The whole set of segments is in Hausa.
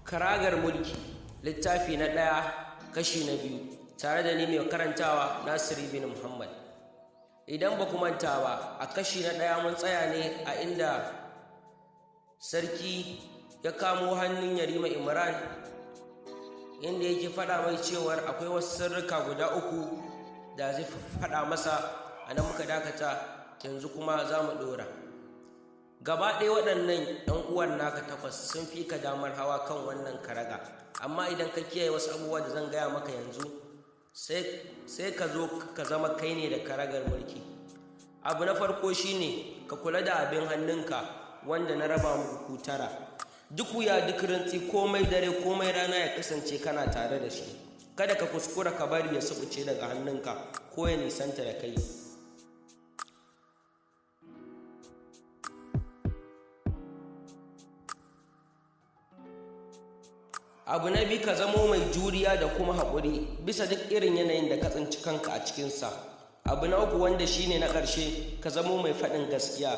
Karagar Mulki, littafi na ɗaya, kashi na biyu, tare da ni mai karantawa Nasiru bin Muhammad. Idan ba ku manta ba, a kashi na ɗaya mun tsaya ne a inda sarki ya kamo hannun Yarima Imran, inda yake faɗa mai cewar akwai wasu sirrika guda uku da zai faɗa masa. A nan muka dakata, yanzu kuma za mu ɗora. Gaba ɗaya waɗannan 'yan uwan naka takwas sun fi ka damar hawa kan wannan karaga, amma idan ka kiyaye wasu abubuwa da zan gaya maka yanzu, sai ka zo ka zama kai ne da karagar mulki. Abu na farko shine ka kula da abin hannunka wanda na raba muku ku tara. Duk wuya, duk rantsi, komai dare komai rana, ya kasance kana tare da shi. Kada ka kuskura ka bari ya subuce daga hannunka ko ya nisanta da kai. Abu na biyu, ka zamo mai juriya da kuma haƙuri bisa duk irin yanayin da ka tsinci kanka a cikinsa. Abu na uku, wanda shine na ƙarshe, ka zamo mai faɗin gaskiya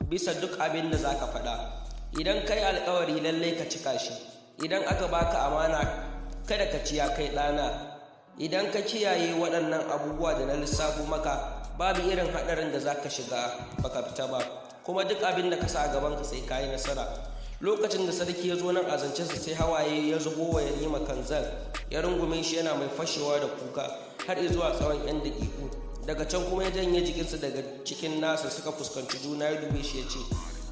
bisa duk abin da za ka faɗa. Idan ka yi alkawari, lallai ka cika shi. Idan aka baka amana, kada ka ci, ya kai ɗana. Idan ka kiyaye waɗannan abubuwa da na lissafo maka, babu irin haɗarin da za ka shiga baka fita ba, kuma duk abin da ka sa a gabanka sai ka yi nasara. Lokacin da sarki ya zo nan a zancensa, sai hawaye ya zubo wa Yarima Kanzal. Ya rungume shi yana mai fashewa da kuka har zuwa tsawon 'yan daƙiƙu. Daga can kuma ya janye jikinsa daga cikin nasa, suka fuskanci juna, ya dube shi ya ce,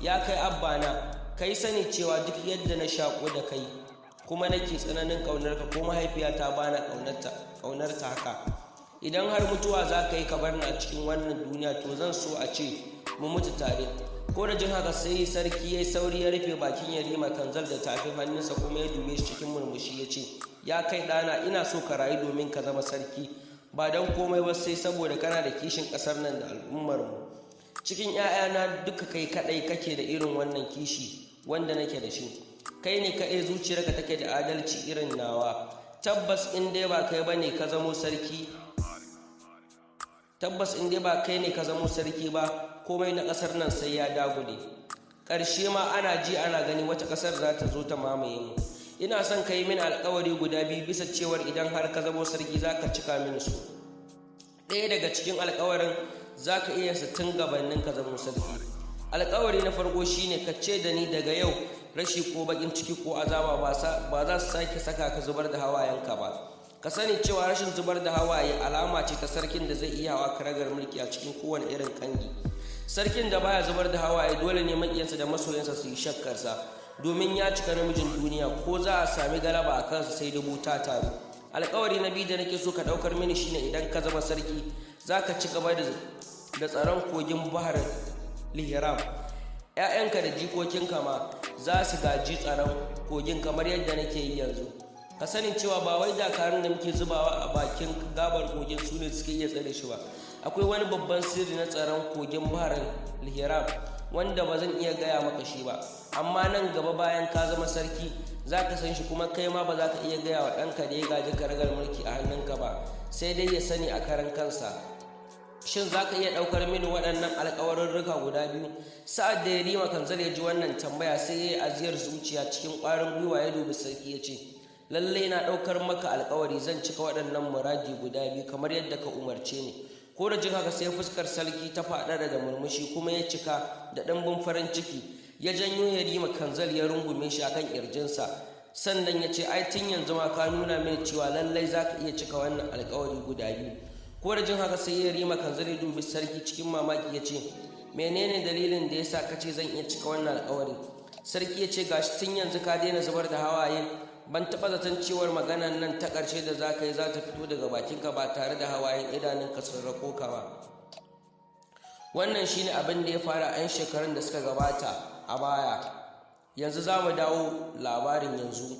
"Ya kai abbana, kai sani cewa duk yadda na shaƙo da kai kuma nake tsananin ƙaunarka, ko mahaifiyata bana ƙaunarta haka. Idan har mutuwa za ka yi ka bar ni a cikin wannan duniya, to zan so a ce mu mutu tare." Ko da jin haka, sai sarki ya yi sauri ya rufe bakin Yarima Kanzal da tafin hannunsa, kuma ya dube shi cikin murmushi ya ce, "Ya kai ɗana, ina so ka rayu domin ka zama sarki, ba don komai ba sai saboda kana da kishin ƙasar nan da al'ummarmu. Cikin 'ya'yana duka, kai kaɗai kake da irin wannan kishi wanda nake da shi. Kai ne kaɗai zuciyarka take da adalci irin nawa. Tabbas in dai ba kai bane ka zamo sarki, tabbas in dai ba kai ne ka zamo sarki ba, komai na ƙasar nan sai ya dagule. Ƙarshe ma ana ji ana gani wata ƙasar za ta zo ta mamaye mu. Ina son ka yi mini alkawari guda biyu bisa cewar idan har ka zamo sarki za ka cika mini su. Ɗaya daga cikin alkawarin za ka iya sa tun gabanin ka zamo sarki. Alkawari na farko shine ka ce da ni daga yau rashi ko bakin ciki ko azaba ba za su sake saka ka zubar da hawayenka ba. Ka sani cewa rashin zubar da hawaye alama ce ta sarkin da zai iya hawa karagar mulki a cikin kowane irin kangi. Sarkin da baya zubar da hawaye, dole ne makiyansa da masoyansa su yi shakkarsa, domin ya cika namijin duniya. Ko za a sami galaba a kansa, sai dubu ta taru. Alkawari na biyu da nake so ka daukar mini shine idan ka zama sarki, za ka ci gaba da tsaron kogin Bahar Lihiram. 'Ya'yanka da jikokinka ma za su gaji tsaron kogin kamar yadda nake yi yanzu. Ka sani cewa ba wai dakarun da muke zubawa a bakin gabar kogin su ne suke iya tsare shi ba. Akwai wani babban sirri na tsaron kogin Bahar Lihiram wanda ba zan iya gaya maka shi ba, amma nan gaba bayan ka zama sarki za ka san shi, kuma kai ma ba za ka iya gaya wa ɗanka da ya gaji karagar mulki a hannunka ba, sai dai ya sani a karan kansa. Shin za ka iya ɗaukar mini waɗannan alƙawarurruka guda biyu? Sa'ad da Yarima Kanzal ya ji wannan tambaya, sai ya yi ajiyar zuciya. Cikin ƙwarin gwiwa ya dubi sarki ya ce, "Lallai na ɗaukar maka alƙawari, zan cika waɗannan muradi guda biyu kamar yadda ka umarce ni." Ko da jin haka, sai fuskar sarki ta faɗaɗa da murmushi, kuma ya cika da ɗimbin farin ciki. Ya janyo Yarima Kanzal ya rungume shi akan ƙirjinsa, sannan ya ce, "Ai tun yanzu ma ka nuna mini cewa lallai za ka iya cika wannan alƙawari guda biyu." Ko da jin haka, sai Yarima Kanzal ya dubi sarki cikin mamaki ya ce, "Menene dalilin da yasa ka ce zan iya cika wannan alƙawari?" Sarki ya ce, "Gashi tun yanzu ka daina zubar da hawaye. Ban taɓa zaton cewar maganan nan ta ƙarshe da za ka yi za ta fito daga bakinka ba tare da hawayen idanunka sun rako ka ba." Wannan shine abin da ya fara a 'yan shekarun da suka gabata a baya. Yanzu za mu dawo labarin yanzu.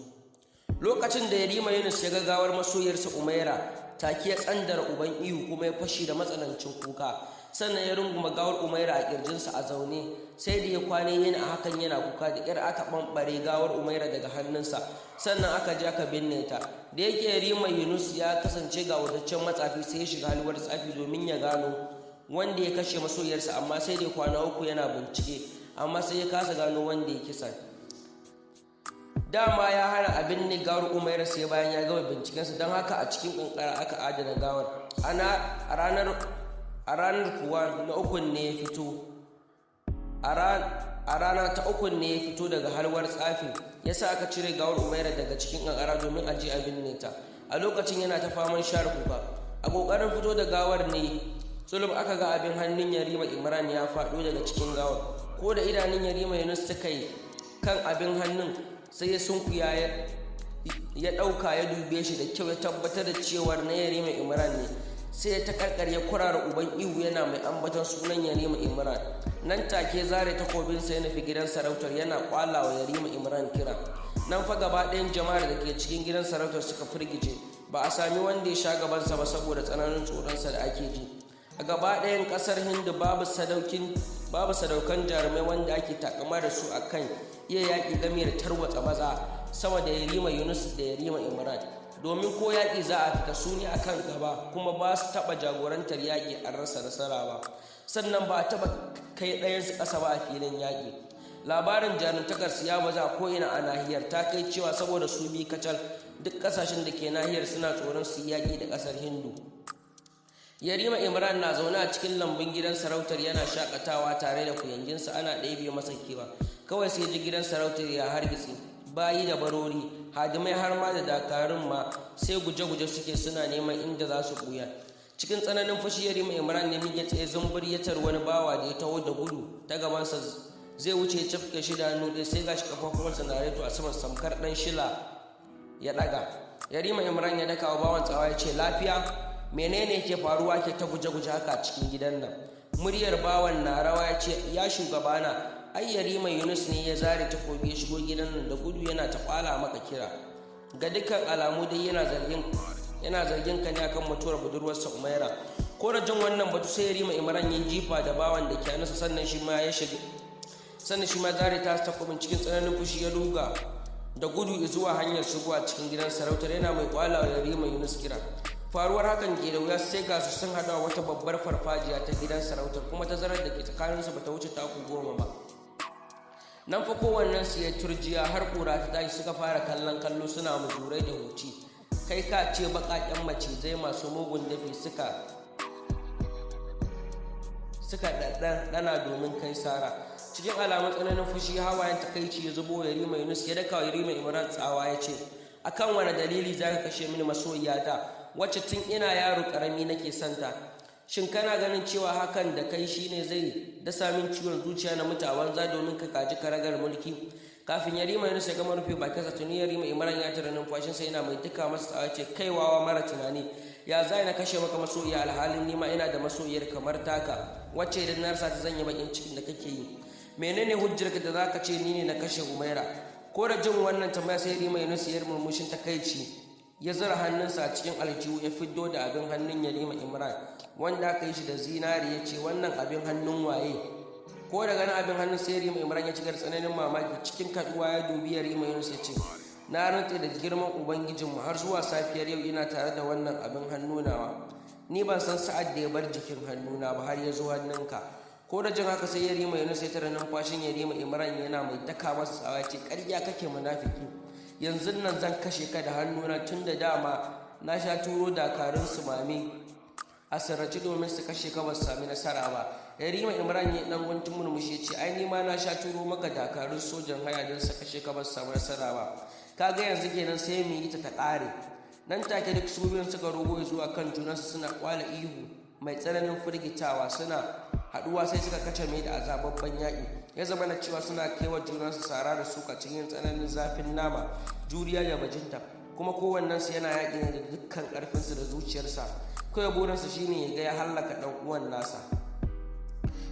Lokacin da Yarima Yunus ya ga gawar masoyarsa Umaira, take ya tsandara uban ihu kuma ya fashe da matsanancin kuka. Sannan ya runguma gawar Umaira a kirjinsa a zaune, sai da ya kwane yin a hakan yana kuka. Da ƙyar aka ɓamɓare gawar Umaira daga hannunsa, sannan aka je aka binne ta. Da yake Yarima Yunus ya kasance ga wataccen matsafi, sai ya shiga halwar tsafi domin ya gano wanda ya kashe masoyarsa, amma sai da kwana 3 yana bincike, amma sai ya kasa gano wanda ya kisa. Dama ya hana abin ne gawar Umaira sai bayan ya gama bincikensa, don haka a cikin kankara aka adana gawar. A ranar kuwa na ukun ne ya fito, a rana ta ukun ne ya fito daga halwar tsafi, ya sa aka cire gawar Umaira daga cikin kankara domin a je a binne ta. A lokacin yana ta faman share kuka. A kokarin fito da gawar ne sulum aka ga abin hannun Yarima Imran ya faɗo daga cikin gawar. Ko da idanun Yarima Yunus suka yi kan abin hannun, sai ya sunkuya ya ɗauka, ya dube shi da kyau, ya tabbatar da cewar na Yarima Imran ne. Sai ya takarkar ya kurara uban ihu yana mai ambaton sunan Yarima Imran. Nan take zare takobinsa ya nufi gidan sarautar yana kwalawa Yarima Imran kira. Nan fa gaba ɗayan jama'ar da ke cikin gidan sarautar suka firgice. Ba a sami wanda ya sha gabansa ba saboda tsananin tsoronsa da ake ji. A gaba ɗayan ƙasar Hindu babu sadaukin babu sadaukan jarumai wanda ake takama da su akan iya yaƙi game da tarwatsa maza sama da Yarima Yunus da Yarima Imran, domin ko yaƙi za a fita, su ne akan gaba, kuma ba su taɓa jagorantar yaƙi an rasa nasara ba, sannan ba a taɓa kai ɗayansu ƙasa ba a filin yaƙi. Labarin jarumtakarsu ya baza a ko'ina a nahiyar, ta kai cewa saboda su bi kacal duk ƙasashen da ke nahiyar suna tsoron su yaƙi da ƙasar Hindu. Yarima Imran na zaune a cikin lambun gidan sarautar yana shakatawa tare da kuyanginsa ana ɗebe masa kewa. Kawai sai ji gidan sarautar ya hargitse. Bayi da barori, hadimai, har ma da dakarun ma sai guje-guje suke suna neman inda za su ɓuya. Cikin tsananin fushi Yarima Imran ne miƙe tsaye zumbur ya tar wani bawa da ya taho da gudu ta gabansa zai wuce, ya cafke shi da hannu ɗaya, sai gashi kafafuwansa na reto a saman samkar ɗan shila ya ɗaga. Yarima Imran ya daka wa bawan tsawa ya ce, "Lafiya? Menene ke faruwa ke ta guje-guje haka a cikin gidan nan?" Muryar bawan na rawa ya ce, "Ya shugabana, ai Yarima Yunus ne ya zare takobi ya shigo gidan nan da gudu yana ta kwala maka kira. Ga dukkan alamu dai yana zargin ka ne akan mutuwar budurwarsa Umaira." Ko da jin wannan batu, sai Yarima Imran ya jifa da bawan da ke nasa, sannan shi ma ya shiga, sannan shi ma zare ta takobin. Cikin tsananin fushi ya ruga da gudu zuwa hanyar shigowa cikin gidan sarautar yana mai kwala wa Yarima Yunus kira. Faruwar hakan ke da wuya, sai ga su sun haɗu a wata babbar farfajiya ta gidan sarautar, kuma tazarar da ke tsakaninsu bata wuce taku 10 ba. Nan fa kowannen su ya turjiya har kura ta tashi, suka fara kallon kallo suna muzurai da huci, kai ka ce baƙaƙen macizai masu mugun dafi suka ɗana domin kai sara. Cikin alamun tsananin fushi, hawayen takaici ya zubo, Yarima Yunus ya daka Yarima Imran tsawa ya ce, "Akan wani dalili za ka kashe mini masoyiyata, wacce tun ina yaro karami nake santa? Shin kana ganin cewa hakan da kai shine zai dasa min ciwon zuciya na mutu a banza domin ka gaji karagar mulki?" Kafin Yarima Yunus ya gama rufe bakinsa, tuni Yarima Imran ya tara numfashinsa yana mai duka masa tsawa ce, "Kai wawa mara tunani, ya zai na kashe maka masoyiya, alhalin nima ina da masoyiyar kamar taka, wacce idan na rasa ta zan yi bakin cikin da kake yi? Menene hujjarka da zaka ce ni ne na kashe Umaira?" Ko da jin wannan tambaya, sai Yarima Yunus ya murmushin takaici, ya zura hannunsa a cikin aljihu ya fiddo da abin hannun Yarima Imran wanda aka yi shi da zinari, ya ce, "Wannan abin hannun waye?" Ko da ganin abin hannun, sai Yarima Imran ya cika da tsananin mamaki. Cikin kaduwa ya dubi Yarima Yunus ya ce, "Na rantse da girman Ubangijinmu, har zuwa safiyar yau ina tare da wannan abin hannu nawa. Ni ban san sa'ad da ya bar jikin hannuna ba har ya zo hannunka." Ko da jin haka, sai Yarima Yunus ya tara numfashin Yarima Imran yana mai daka masa tsawa ce, "Ƙarya kake, munafiki! Yanzu nan zan kashe ka da hannuna, tun da dama na sha turo dakarun su mame a sirrace domin su kashe ka, ba su sami nasara ba." Yarima Imran ya dan guntun murmushi ya ce, "Ai ni ma na sha turo maka dakarun sojan haya don su kashe ka, ba su samu nasara ba. Kaga yanzu kenan sai mu yi ta ta ƙare." Nan take duk su biyun suka rugo zuwa kan junansu suna kwala ihu mai tsananin firgitawa. Suna haɗuwa sai suka kace mai da azababban yaƙi. Ya zama na cewa suna kaiwa junansu sara da suka cikin tsananin zafin nama, juriya da bajinta, kuma kowannensu yana yaƙi ne da dukkan ƙarfinsa da zuciyarsa. Kawai burinsa shine ya ga ya hallaka ɗan uwan nasa.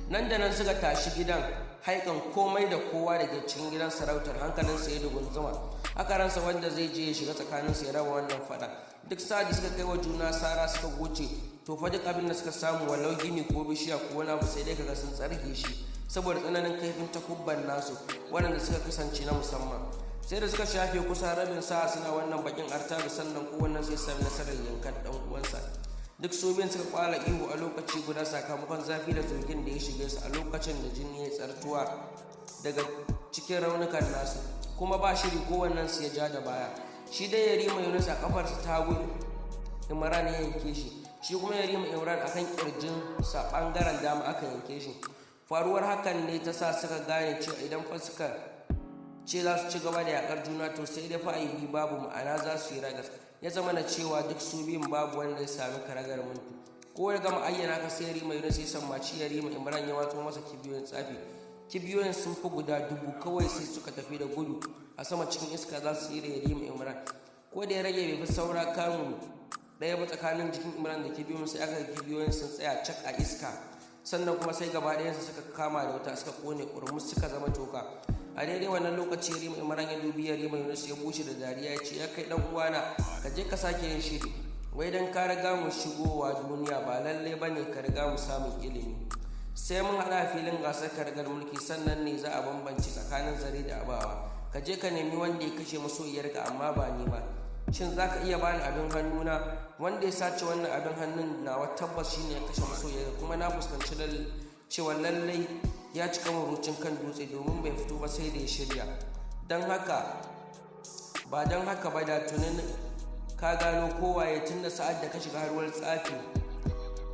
Nan da nan suka tashi gidan haikan. Komai da kowa da ke cikin gidan sarautar hankalinsa ya dugunzuma, aka ransa wanda zai je ya shiga tsakaninsu ya raba wannan fada. Duk sa'ad suka kai wa juna sara suka goce, to fa duk abin da suka samu, walau gini ko bishiya ko wani abu, sai dai kaga sun tsarge shi saboda tsananin kaifin takubban nasu waɗanda suka kasance na musamman. Sai da suka shafe kusan rabin sa'a suna wannan bakin artabu, sannan kowannen sai sami nasarar yankan dan uwansa. Duk su biyun suka kwala ihu a lokaci guda sakamakon zafi da zogin da ya shige su a lokacin da jini ya tsartuwa daga cikin raunukan nasu, kuma ba shiri kowannen su ya ja da baya. Shi dai Yarima Yunus a kafarsa ta hagu Imran ya yanke shi, shi kuma Yarima Imran akan kirjin sa bangaren dama aka yanke shi. Faruwar hakan ne ta sa suka gane cewa idan fa suka ce za su ci gaba da yakar juna, to sai dai fa a yi babu, ma'ana za su yi ragas. Ya zama na cewa duk su biyun babu wanda ya sami karagar mulki. Ko ya gama ayyana ka, sai Yarima Yunus ya sammaci Yarima Imran ya watso masa kibiyoyin tsafi. Kibiyoyin sun fi guda 1000. Kawai sai suka tafi da gudu a sama cikin iska za su yi da Yarima Imran. Ko da ya rage bai fi saura kamun ɗaya ba tsakanin jikin Imran da kibiyoyin, sai aka kibiyoyin sun tsaya cak a iska. Sannan kuma sai gaba ɗayansu suka kama da wuta, suka kone kurmus, suka zama toka. A daidai wannan lokaci Yarima Imran ya dubi Yarima Yunus, ya bushe da dariya, ya ce, "Ya kai dan uwana, ka je ka sake yin shiri. Wai dan ka riga mu shigowa duniya ba lallai bane ka riga mu samun ilimi. Sai mun haɗa filin gasar karagar mulki, sannan ne za a bambance tsakanin zare da abawa. Ka je ka nemi wanda ya kashe masoyiyarka, amma ba ni ba. Shin za ka iya bani abin hannuna? Wanda ya sace wannan abin hannun nawa tabbas shine ya kashe masoyiyarka, kuma na fuskanci cewa lallai ya cika marucin kan dutse, domin bai fito ba sai da ya shirya. Don haka ba don haka ba, da tunin ka gano kowaye tun da sa'ad da ka shiga harwar tsafi,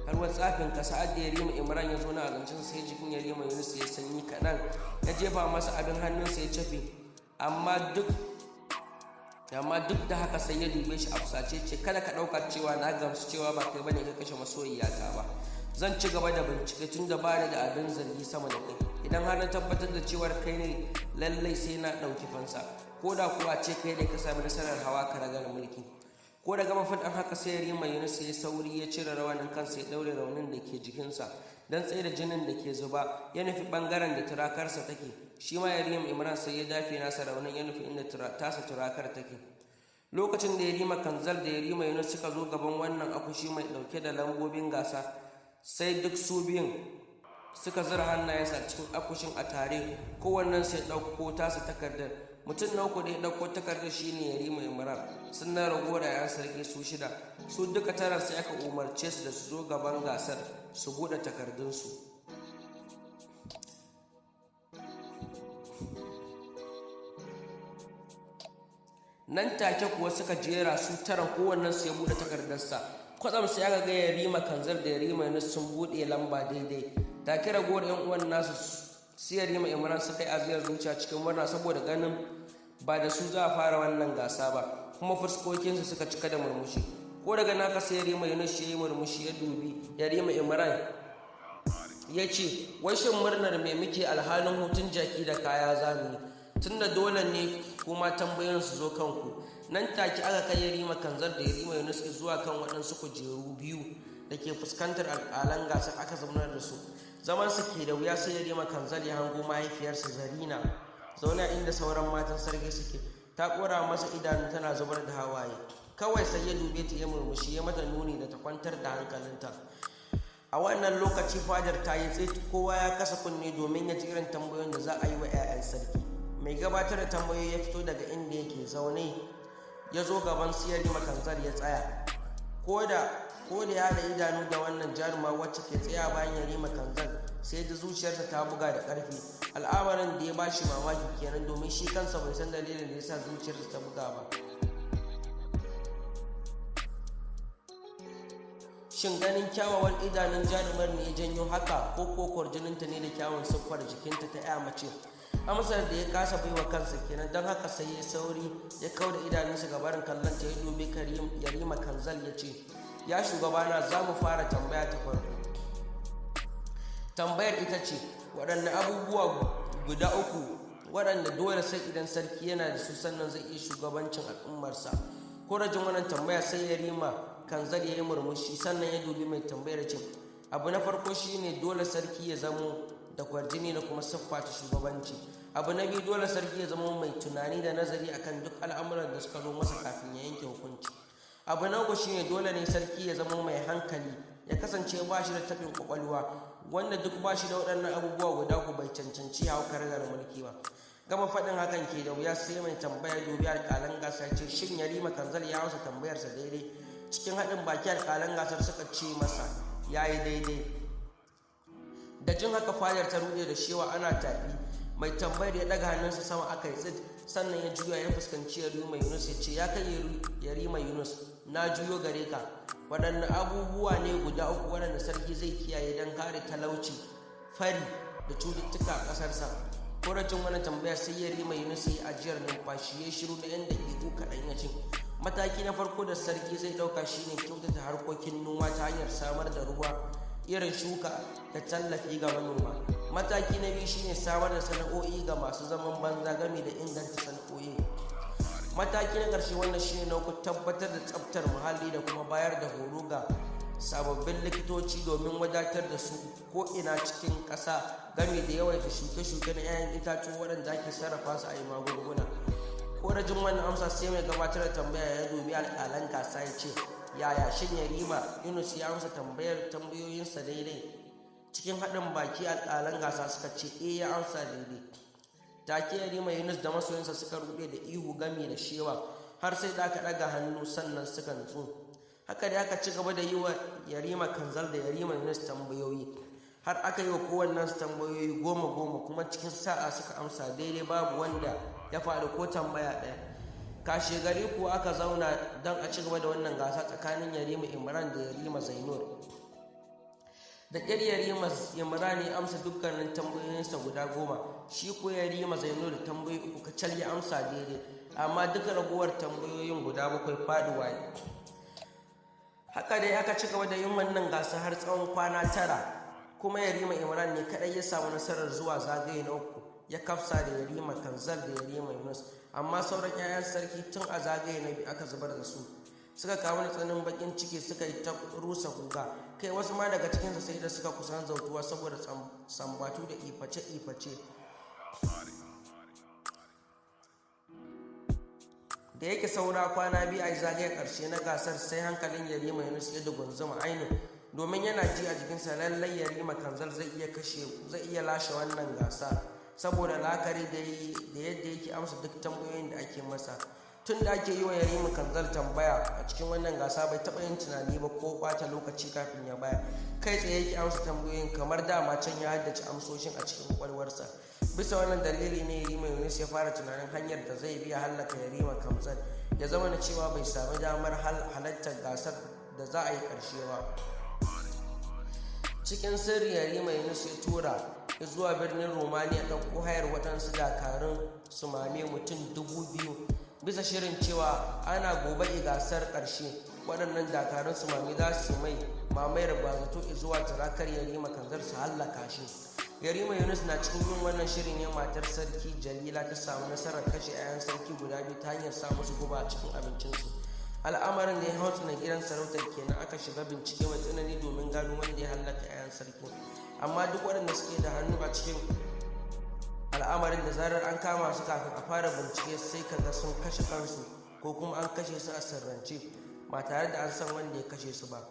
harwar tsafin ka." Sa'ad da Yarima Imran ya zo na azancin, sai jikin Yarima Yunus ya sanyi kaɗan. Ya jefa masa abin hannunsa ya cafe, amma duk da haka sai ya dube shi a fusace, ce, "Kada ka ɗauka cewa na gamsu cewa ba kai bane ka kashe masoyiyata ba. Zan ci gaba da bincike tun da bani da abin zargi sama da kai. Idan har na tabbatar da cewar kai ne, lallai sai na ɗauki fansa, ko da kuwa ce kai ne ka sami nasarar hawa karagar mulki." Ko da gama faɗin haka, sai Yarima Yunus ya sauri ya cire rawanin kansa, ya ɗaure raunin da ke jikinsa don tsaye da jinin da ke zuba, ya nufi ɓangaren da turakarsa take. Shi ma Yarima Imran sai ya dafe nasa raunin, ya nufi inda tasa turakar take. Lokacin da Yarima Kanzal da Yarima Yunus suka zo gaban wannan akushi mai ɗauke da lambobin gasa, sai duk su biyun suka zura hannayensa a cikin akushin a tare, kowannen sai ɗauko tasa takardar. Mutum na uku da ya ɗauko takardar shine Yarima Imran. Sannan ragowar yayan sarki su shida, su duka tara, sai aka umarce su da su zo gaban gasar su buɗe takardunsu. Nan take kuwa suka jera su tara, kowannen su ya buɗe takardarsa. Kwatsam sai aka ga Yarima Kanzar da Yarima Yunus sun buɗe lamba daidai. Take ragowar yan uwan nasu su Yarima Imran suka yi aziyar zuciya cikin murna, saboda ganin ba da su za a fara wannan gasa ba, kuma fuskokinsu suka cika da murmushi. Ko daga naka, sai Yarima Yunus ya yi murmushi, ya dubi Yarima Imran ya ce, "Wai shin murnar me muke, alhalin hutun jaki da kaya zamu yi, tunda dole ne kuma tambayoyin su zo kanku?" Nan take aka kai Yarima Kanzar da Yarima Yunus zuwa kan waɗansu kujeru biyu da ke fuskantar alƙalan gasar, aka zaunar da su. Zaman su ke da wuya, sai Yarima Kanzal ya hango mahaifiyarsa Zarina zaune inda sauran matan sarki suke, ta kora masa idanu tana zubar da hawaye. Kawai sai ya dube ta, ya murmushi, ya mata nuni da ta kwantar da hankalinta. A wannan lokaci fadar ta yi tsit, kowa ya kasa kunne domin ya ji irin tambayoyin da za a yi wa 'ya'yan sarki. Mai gabatar da tambayoyi ya fito daga inda yake zaune, ya zo gaban su Yarima Kanzar ya tsaya. Ko da ya haɗa idanu da wannan jaruma wacce ke tsaya bayan Yarima Kanzar, sai da zuciyarsa ta buga da ƙarfi. Al'amarin da ya bashi mamaki kenan, domin shi kansa bai san dalilin da ya sa zuciyarsa ta buga ba. Shin ganin kyawawan idanun jarumar ne ya janyo haka, ko kwarjininta ne da kyawun siffar jikinta ta ya mace? Amsar da ya kasa baiwa kansa kenan. Don haka sai ya sauri ya kau da idanunsa ga barin kallon ta, ya dubi Yarima Kanzal ya ce, "Ya shugabana, za mu fara tambaya ta farko. Tambayar ita ce, waɗanne abubuwa guda uku waɗanda dole sai idan sarki yana da su sannan zai iya shugabancin al'ummarsa?" Ko da jin wannan tambaya, sai Yarima Kanzal ya yi murmushi, sannan ya dubi mai tambayar, ce, "Abu na farko shine dole sarki ya zamo da kwarjini da kuma siffa ta shugabanci. Abu na biyu, dole sarki ya zama mai tunani da nazari akan duk al'amuran da suka zo masa kafin ya yanke hukunci. Abu na uku shine dole ne sarki ya zama mai hankali, ya kasance ba shi da taɓin kwakwalwa. Wanda duk ba shi da waɗannan abubuwa guda uku bai cancanci hau karagar mulki ba." Gama faɗin hakan ke da wuya, sai mai tambaya dubi alƙalan gasa, ce, "Shin Yarima Kanzal ya hausa tambayarsa daidai?" Cikin haɗin baki alƙalan gasar suka ce masa ya yi daidai. Da jin haka fadar ta ruɗe da shewa ana tafi. Mai tambayar ya ɗaga hannunsa sama, aka yi tsit. Sannan ya juya ya fuskanci Yarima Yunus ya ce, "Ya kai Yarima Yunus, na juyo gare ka. Waɗanne abubuwa ne guda uku waɗanda sarki zai kiyaye don kare talauci, fari da cututtuka a ƙasarsa?" Koracin wannan tambaya, sai Yarima Yunus ya yi ajiyar numfashi, ya shiru na 'yan daƙiƙu kaɗan, ya ce, "Mataki na farko da sarki zai ɗauka shine kyautata harkokin noma ta hanyar samar da ruwa, irin shuka da tallafi ga manoma. Mataki na biyu shine samar da sana'o'i ga masu zaman banza game da inganta sana'o'in. Mataki na ƙarshe, wannan shine na uku, tabbatar da tsaftar muhalli da kuma bayar da horo ga sababbin likitoci domin wadatar da su ko ina cikin ƙasa game da yawaita shuke-shuke na 'ya'yan itatuwa waɗanda ake sarrafa su a yi magunguna." Ko da jin wannan amsa, sai mai gabatar da tambaya ya dubi alƙalan gasa ya ce, "Yaya, shin Yarima Yunus ya amsa tambayoyinsa daidai?" Cikin haɗin baki alƙalan gasa suka ce, "Eh, ya amsa daidai." Take Yarima Yunus da masoyinsa suka ruɗe da ihu gami da shewa, har sai da aka ɗaga hannu sannan suka nutsu. Haka da aka ci gaba da yi wa Yarima Kanzal da Yarima Yunus tambayoyi, har aka yi wa kowannensu tambayoyi goma goma, kuma cikin sa'a suka amsa daidai, babu wanda ya faɗi ko tambaya ɗaya. Kashe gari kuwa aka zauna don a ci gaba da wannan gasa tsakanin Yarima Imran da Yarima Zainur. Da ƙyar Yarima Imran ya amsa dukkanin tambayoyinsa guda 10. Shi ko Yarima Zainur tambayoyi uku kacal ya amsa daidai, amma duka ragowar tambayoyin guda bakwai faɗuwa. Haka dai aka ci gaba da yin wannan gasa har tsawon kwana 9, kuma Yarima Imran ne kaɗai ya samu nasarar zuwa zagaye na uku, ya kafsa da Yarima Kanzal da Yarima Yunus. Amma sauran 'ya'yan sarki tun a zagaye na biyu aka zubar da su. Suka kawo tsananin bakin ciki, suka yi ta rusa kuka. Kai, wasu ma daga cikinsu sai da suka kusan zautuwa saboda sambatu da iface-iface. Da yake saura kwana 2 a yi zagayen ƙarshe na gasar, sai hankalin Yarima Yunus ya dugunzuma ainihin, domin yana ji a jikinsa lallai Yarima Kanzal zai iya kashe zai iya lashe wannan gasa, saboda la'akari da yadda yake amsa duk tambayoyin da ake masa. Tun da ake yi wa Yarima Kanzal tambaya a cikin wannan gasa, bai taɓa yin tunani ba ko ɓata lokaci kafin ya baya. Kai tsaye yake amsa tambayoyin kamar dama can ya haddace amsoshin a cikin kwakwalwarsa. Bisa wannan dalili ne Yarima Yunus ya fara tunanin hanyar da zai biya hallaka Yarima Kanzal, ya zama na cewa bai sami damar halartar gasar da za a yi ƙarshe ba. Cikin sirri Yarima Yunus ya tura ya zuwa birnin Romania ɗauko hayar waɗansu dakarun sumame mutum 2000, bisa shirin cewa ana gobe gasar ƙarshe waɗannan dakarun sumame za su mai mamayar bazato zuwa turakar Yarima Kanzal su hallaka shi. Yarima Yunus na cikin yin wannan shiri ne matar sarki Jalila ta samu nasarar kashe 'ya'yan sarki guda biyu ta hanyar sa musu guba a cikin abincinsu. Al'amarin da ya hautsina gidan sarautar kenan. Aka shiga bincike mai tsanani domin gano wanda ya hallaka 'ya'yan sarki, amma duk waɗanda suke da hannu a cikin al'amarin, da zarar an kama su, kafin a fara bincike sai kaga sun kashe kansu ko kuma an kashe su a sirrance ba tare da an san wanda ya kashe su ba.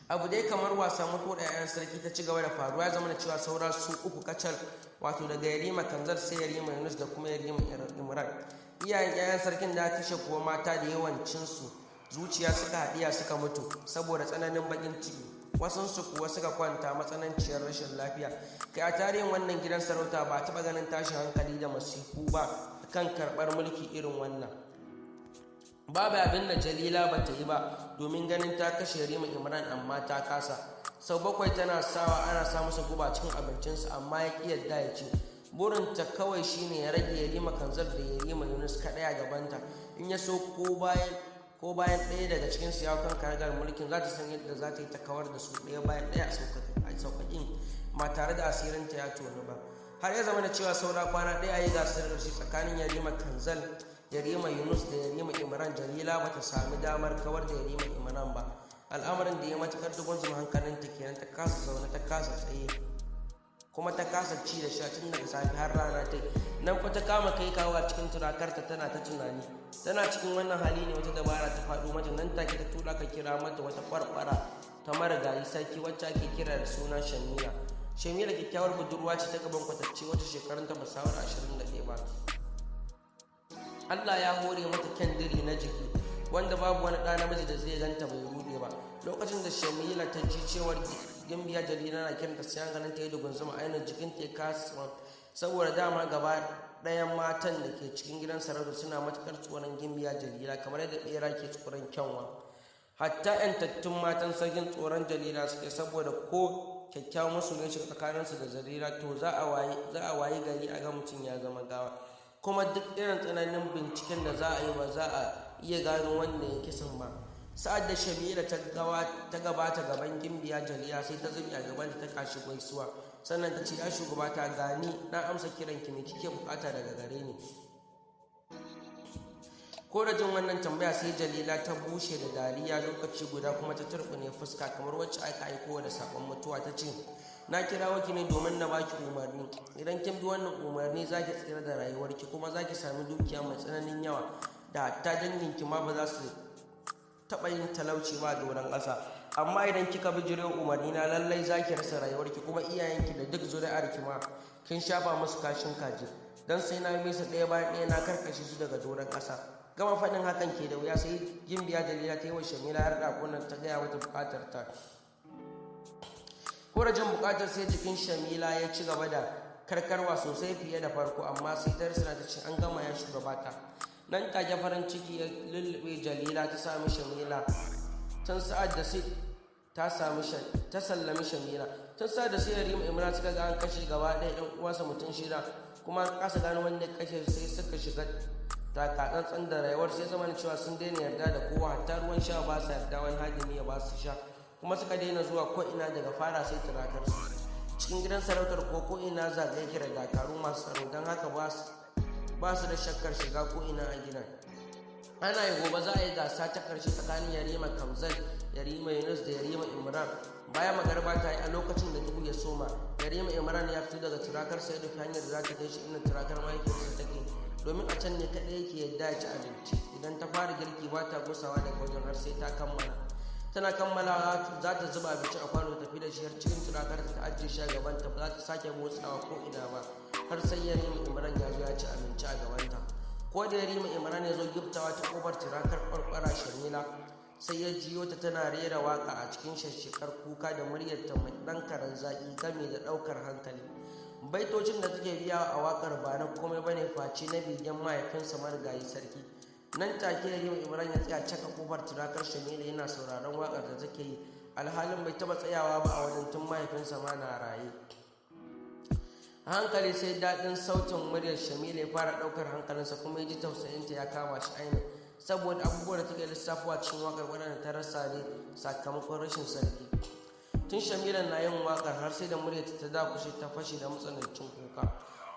Abu dai kamar wasa mutuwar 'ya'yan sarki ta ci gaba da faruwa. Ya zama da cewa saura su uku kacal, wato daga Yarima Kanzar sai Yarima Yunus da kuma Yarima Imran. Iyayen 'ya'yan sarkin da kashe kuwa mata da yawancinsu zuciya suka haɗiya suka mutu saboda tsananin baƙin ciki. Wasunsu kuwa suka kwanta matsananciyar rashin lafiya. Kai, a tarihin wannan gidan sarauta ba a taɓa ganin tashin hankali da masifu ba kan karɓar mulki irin wannan. Babu abin da Jalila ba ta yi ba domin ganin ta kashe Yarima Imran, amma ta kasa. Sau bakwai tana sawa ana sa masa guba cikin abincinsa, amma ya ƙi yadda ya ci. Burinta kawai shine ya rage Yarima Kanzal da Yarima Yunus kaɗai a gabanta. In ya so ko bayan ɗaya daga cikin su ya kan karagar mulkin, za ta san yadda za ta yi ta kawar da su ɗaya bayan ɗaya a sauƙaƙin, ba tare da asirinta ya tonu ba. Har ya zama da cewa saura kwana ɗaya a yi gasar ƙarshe tsakanin Yarima Kanzal, Yarima Yunus da Yarima Imran, Jalila ba ta sami damar kawar da Yarima Imran ba. Al'amarin da ya matuƙar dugunzuma hankalinta kenan. Ta kasa zaune, ta kasa tsaye, kuma ta kasa ci da sha tun daga safe har rana ta nan. Fa ta kama kai kawo a cikin turakarta tana ta tunani. Tana cikin wannan hali ne wata dabara ta faɗo mata. Nan take ta tura ka kira mata wata kwarkwara ta marigayi sarki, wacce ake kira da suna Shamila. Shamila kyakkyawar budurwa ce ta gaban kwatacce, wata shekarunta ba sawar 21 ba. Allah ya hore mata kyan diri na jiki wanda babu wani ɗa namiji da zai ganta bai rude ba. Lokacin da Shamila ta ji cewar Gimbiya Jalila na kiranta, sai hankalin ta yi dugunzuma ainihin, jikin ta ya kasa, saboda dama gaba ɗayan matan da ke cikin gidan sarauta suna matuƙar tsoron Gimbiya Jalila kamar yadda ɓera ke tsoron kyanwa. Hatta 'yantattun matan sarkin tsoron Jalila suke, saboda ko kyakkyawan masoyin shiga tsakaninsu da Jalila, to za a wayi gari a ga mutum ya zama gawa. Kuma duk irin tsananin binciken da za a yi, ba za a iya gano wanda ya kisan ba. Sa'ad da Shamila ta gabata gaban Gimbiya Jalila, sai ta zubi a gabanta ta kashi gaisuwa, sannan ta ce, "Ya shugaba ta, gani na amsa kiran ki, me kike bukata daga gare ni?" Ko da jin wannan tambaya, sai Jalila ta bushe da dariya lokaci guda, kuma ta turbine fuska kamar wacce aka aiko da sakon mutuwa. Ta ce, "Na kira ki ne domin na baki umarni. Idan kin bi wannan umarni, za ki tsira da rayuwarki, kuma za ki sami dukiya mai tsananin yawa da hatta danginki ma ba za su taɓa yin talauci ba a doron ƙasa. Amma idan kika bijire umarni na, lallai za ki rasa rayuwarki, kuma iyayenki da duk zuri'arki ma kin shafa musu kashin kaji, don sai na bi su ɗaya bayan ɗaya na karkashe su daga doron ƙasa." Gama faɗin hakan ke da wuya, sai Gimbiya Jalila ta yi wa Shamila har ɗakunan ta gaya mata buƙatar ta. Jin buƙatar, sai jikin Shamila ya ci gaba da karkarwa sosai fiye da farko, amma sai ta risina ta ce, "An gama, ya shugabata." Nan take farin ciki ya lullube Jalila. Ta sami Shamila tun sa'ad da sai ta sami ta sallami Shamila. Tun sa'ad da sai Yarima Imran suka ga an kashe gaba ɗaya ɗan uwansa mutum shida, kuma an kasa gano wanda ya kashe, sai suka shiga takatsantsan da rayuwar. Sai zama cewa sun daina yarda da kowa, hatta ruwan sha ba sa yarda wani hadimi ya ba su sha, kuma suka daina zuwa ko ina daga fara sai turakar su. Cikin gidan sarautar ko ina zagaye kira dakaru masu tsaro, don haka ba su da shakkar shiga ko ina a gidan. Ana yi gobe za a yi gasa ta ƙarshe tsakanin Yarima Kamzal, Yarima Yunus da Yarima Imran. Bayan magarba ta yi, a lokacin da duhu ya soma, Yarima Imran ya fito daga turakar sai da hanyar da za ta kai shi inda turakar mahaifiyarsa take, domin a can ne kaɗai yake yadda ya ci abinci. Idan ta fara girki, ba ta gusawa daga wajen har sai ta kammala. Tana kammalawa, za ta zuba abinci a kwano, tafi da shi har cikin turakar, ta ajiye shi a gabanta. Ba za ta sake motsawa ko ina ba har sai Yarima Imran ya zo ya ci abinci a gabanta. Ko da Yarima Imran ya zo giftawa ta kofar turakar kwarkwara Shamila, sai ya jiyo ta tana rera waka a cikin shashshekar kuka da muryarta mai ɗan karan zaƙi game da ɗaukar hankali. Baitocin da take biya a wakar ba na komai bane face na begen mahaifinsa, marigayi sarki. Nan take Yarima Imran ya tsaya caka kofar turakar Shamila yana sauraron wakar da take yi, alhalin bai taba tsayawa ba a wajen tun mahaifinsa ma na raye. A hankali sai daɗin sautin muryar Shamila ya fara ɗaukar hankalinsa, kuma ya ji tausayinta ya kama shi ainihin, saboda abubuwan da take lissafowa cikin wakar waɗanda ta rasa ne sakamakon rashin sarki. Tun Shamila na yin wakar har sai da muryarta ta dakushe, ta fashe da matsanancin kuka,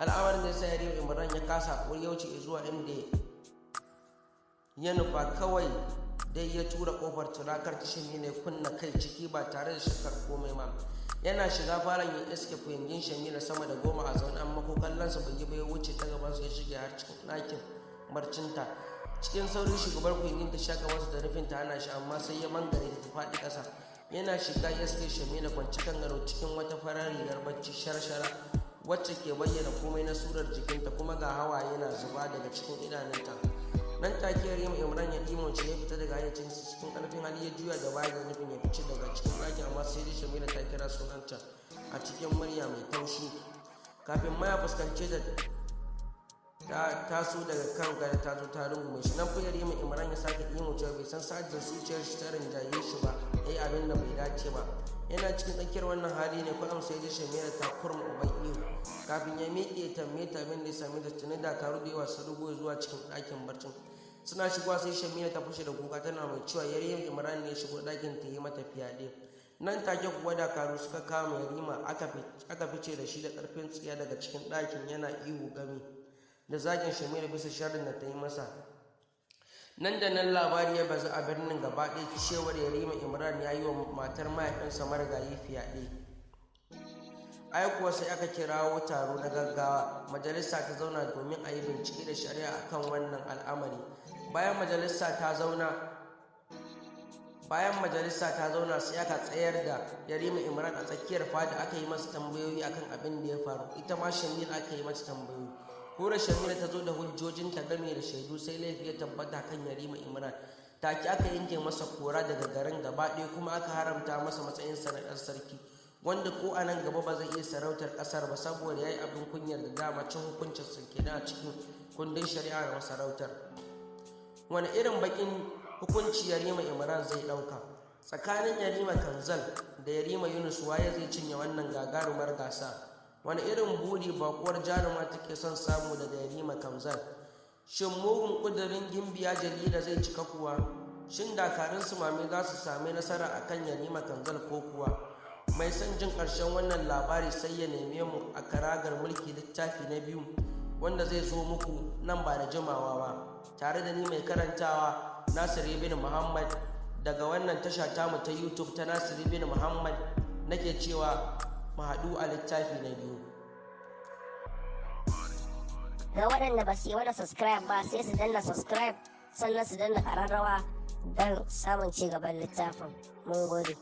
al'amarin da ya sa Yarima Imran ya kasa haƙuri, ya wuce zuwa inda ya nufa. Kawai dai ya tura kofar turakar ta Shamila ya kunna kai ciki ba tare da shakkar komai ba. Yana shiga falon, ya iske kuyangin Shamila sama da 10 a zaune, amma ko kallonsa bai yi ba, ya wuce ta gabansu ya shige har cikin ɗakin barcinta. Cikin sauri shugabar kuyangin ta shaka masa da nufin ta hana shi, amma sai ya mangare ta faɗi ƙasa. Yana shiga ya iske Shamila kwance kan gado cikin wata farar rigar bacci shara-shara wacce ke bayyana komai na surar jikinta, kuma ga hawaye na zuba daga cikin idanunta. Nan take Yarima Imran ya ɗimauce, ya fita daga hayyacinsa. Cikin ƙarfin hali ya juya da baya da nufin ya fice daga cikin ɗakin, amma sai dai Shamila ta kira sunanta a cikin murya mai taushi. Kafin ma ya fuskance da ta taso daga kan gado, ta zo ta rungume shi. Nan fa Yarima Imran ya sake ɗimaucewa. Bai san sa'ad da zuciyar shi ta rinjaye shi ba ya yi abin da bai dace ba. Yana cikin tsakiyar wannan hali ne kwatsam sai ji Shamila ta kurma uban ihu. Kafin ya miƙe ya tambaye ta abin da ya same ta, tuni dakaru da yawa sun rugo zuwa cikin ɗakin barcin. Suna shigowa sai Shamila ta fashe da kuka tana mai cewa Yarima Imran ne ya shigo ɗakin ta yi mata fyaɗe. Nan take kuwa dakaru suka kama Yarima, aka fice da shi da ƙarfin tsiya daga cikin ɗakin, yana ihu gami da zagin Shamila bisa sharrin da ta yi masa. Nan da nan labari ya bazu a birnin gaba ɗaya cewar Yarima Imran ya yi wa matar mahaifinsa marigayi fyaɗe. Ai kuwa sai aka kirawo taro na gaggawa. Majalisa ta zauna domin a yi bincike da shari'a akan wannan al'amari. Bayan majalisa ta zauna, sai aka tsayar da Yarima Imran a tsakiyar fada, aka yi masa tambayoyi akan abin da ya faru. Ita ma Shamil aka yi mata tambayoyi. Kura Shamila ta zo da hujjojinta game da shaidu, sai laifi ya tabbata kan Yarima Imran. Take aka yanke masa kora daga garin gaba ɗaya, kuma aka haramta masa matsayinsa na ɗan sarki. Wanda ko a nan gaba ba zai iya sarautar ƙasar ba, saboda ya yi abin kunyar da dama cin hukuncin sa kenan a cikin kundin shari'ar masarautar. Wani irin bakin hukunci Yarima Imran zai ɗauka? Tsakanin Yarima Kanzal da Yarima Yunus, waye zai cinye wannan gagarumar gasa? Wani irin buri bakuwar jaruma take son samu daga Yarima Kanzal? Shin mugun ƙudurin Gimbiya Jalila zai cika kuwa? Shin dakarun sumame za su sami nasara akan Yarima Kanzal ko kuwa? Mai son jin ƙarshen wannan labari sai ya neme mu a Karagar Mulki, littafi na biyu, wanda zai zo muku nan ba da jimawa ba, tare da ni mai karantawa, Nasir ibn Muhammad, daga wannan tasha tamu ta YouTube ta Nasir ibn Muhammad. Nake cewa mu haɗu a littafi na biyu. Ga waɗanda ba su yi wani subscribe ba, sai su danna subscribe, sannan su danna ƙararrawa don samun ci gaban littafin. Mun gode.